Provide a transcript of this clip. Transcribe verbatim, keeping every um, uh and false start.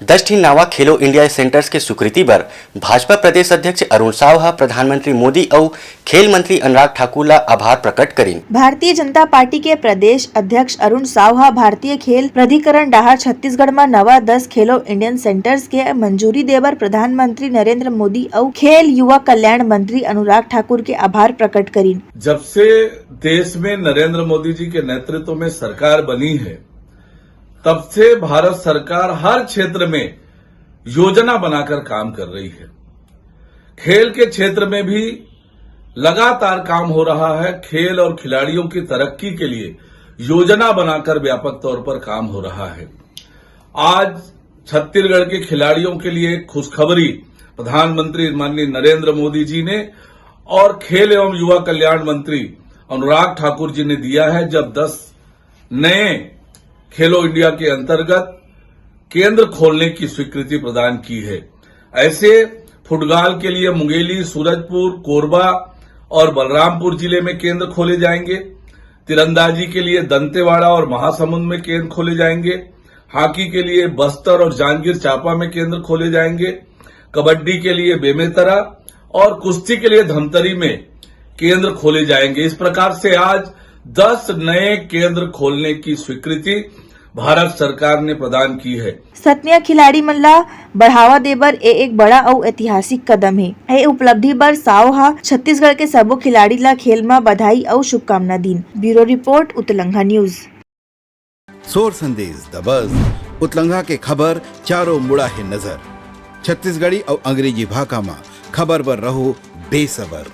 दस ठिन नावा खेलो इंडिया सेंटर्स के स्वीकृति बर भाजपा प्रदेश अध्यक्ष अरुण साव ह प्रधानमंत्री मोदी अउ खेल मंत्री अनुराग ठाकुर ला आभार प्रकट करिन। भारतीय जनता पार्टी के प्रदेश अध्यक्ष अरुण साव ह भारतीय खेल प्राधिकरण डाहर छत्तीसगढ़ म नवा दस खेलो इंडियन सेंटर्स के मंजूरी देबर प्रधानमंत्री नरेंद्र मोदी अउ खेल युवा कल्याण मंत्री अनुराग ठाकुर के आभार प्रकट करिन। जब से देश में नरेंद्र मोदी जी के नेतृत्व में सरकार बनी है, तब से भारत सरकार हर क्षेत्र में योजना बनाकर काम कर रही है। खेल के क्षेत्र में भी लगातार काम हो रहा है। खेल और खिलाड़ियों की तरक्की के लिए योजना बनाकर व्यापक तौर पर काम हो रहा है। आज छत्तीसगढ़ के खिलाड़ियों के लिए खुशखबरी प्रधानमंत्री माननीय नरेंद्र मोदी जी ने और खेल एवं युवा कल्याण मंत्री अनुराग ठाकुर जी ने दिया है, जब दस नए खेलो इंडिया के अंतर्गत केंद्र खोलने की स्वीकृति प्रदान की है। ऐसे फुटबॉल के लिए मुंगेली, सूरजपुर, कोरबा और बलरामपुर जिले में केंद्र खोले जाएंगे। तीरंदाजी के लिए दंतेवाड़ा और महासमुंद में केंद्र खोले जाएंगे। हॉकी के लिए बस्तर और जांजगीर चांपा में केंद्र खोले जाएंगे। कबड्डी के लिए बेमेतरा और कुश्ती के लिए धमतरी में केंद्र खोले जाएंगे। इस प्रकार से आज दस नए केंद्र खोलने की स्वीकृति भारत सरकार ने प्रदान की है। सतनिया खिलाड़ी मन ला बढ़ावा देबर ए एक बड़ा अउ ऐतिहासिक कदम हे। ए उपलब्धि बर साव ह छत्तीसगढ़ के सबो खिलाड़ी ला खेल म बधाई अउ शुभकामना दीन। Bureau report, Utlangha news. सोर संदेश दबस, उतलंघा के खबर चारों मुड़ा हे नजर। छत्तीसगढ़ी अउ अंग्रेजी भाखा म खबर बर रहो बेसबर।